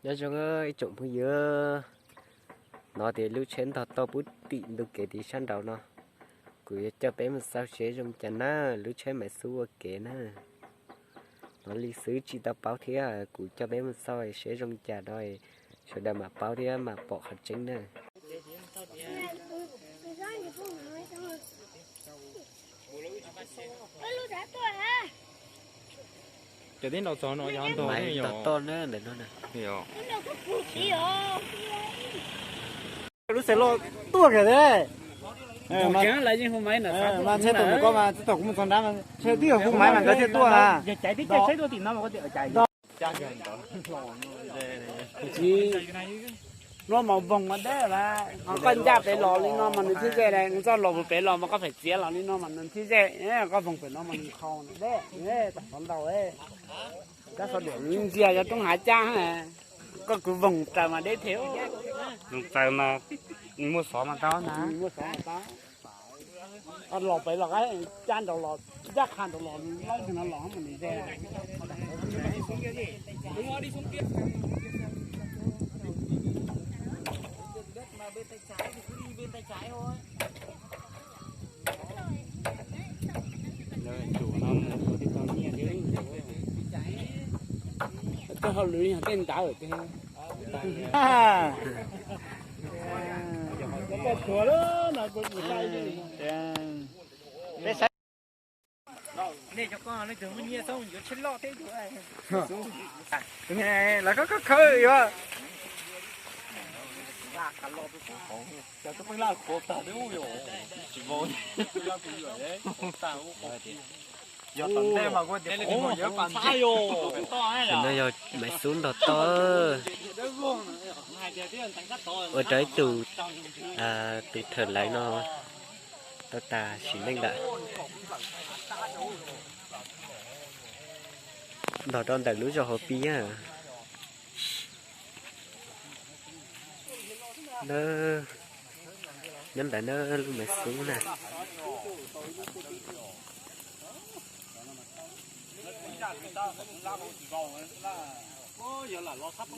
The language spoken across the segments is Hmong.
Nyob zoo ib tsoom phooj ywg, hnov tias lub tsheb ntog toj pub tim ntug kev tim sab nraud no. Kuv yuav coj peb mus xauj seb zoo cas na, lub tsheb Maiv Xub ua kev na. Hnov li xwb tsis tau paub thiab, kuv coj peb mus xauj seb zoo cas no, sawv daws mam paub thiab mam pom qhov tseeb na. Cov tib nrau txog no yog ntog Maiv ntog toj na ntawm no na. Lub xev loj tuaj kiag thiab. Mas tsheb tau ntawm koj mas txog kuv mus txog nrad mas tsheb twb yog kuv Maiv mas nkawd thiaj tuaj na. Tsis, no mas voog mas deb lawm, ho koj ncaj pem los li no mas nws thiaj ze, kuv txoj los pem los mas koj pem txiav los li no mas nws thiaj ze, koj voog pem no mas nws qhau deb, tam qhov ntau. Kab xov diam ntsia cov roob hav cab, koj kwv voog tsaws mas deb thiab. Voog tsaws mas muaj xov mas tau na. Muaj xov mas tau. Los pem los cab nraud los, ncaj qha nraud los, loob no los mas nws ze. Lawv tsum no mus ua tej tau nyiaj thiab. Tej hauj lwm yog tej ntawd tiag. Nej cov ko leej twg muaj nyiaj txhob yuav tsheb loj thiab. Lawv khawb khawb yuav. Tam no yog Maiv Xub ntog toj. Ua rau ib tug, tus thawm lawv no tau tas sim neej lawm. Ntog rau ntawm lub zos hauv pis na. Nyob ntawm na lub Maiv Xub na.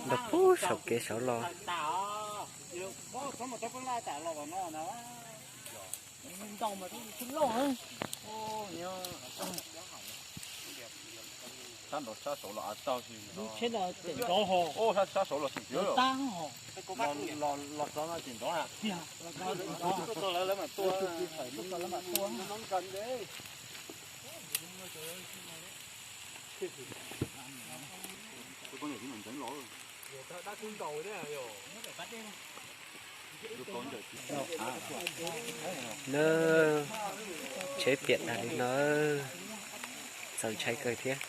Ntog puag saum kev saud los. Sab nraud sab saud los av tag, sab saud los tsis ntiav. Los txog no tsis nrov na. Nawb, tsheb piam tas li no, txaus ntshai kawg thiab.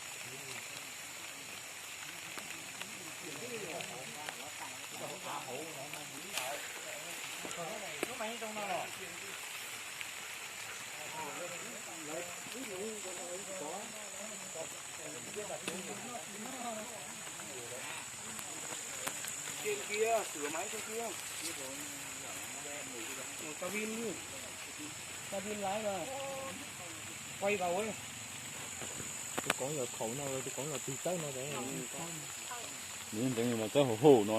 Tus koob yog khaum no, tus koob yog tig tawb no. Nws ntxeev mas txawb hum hum no.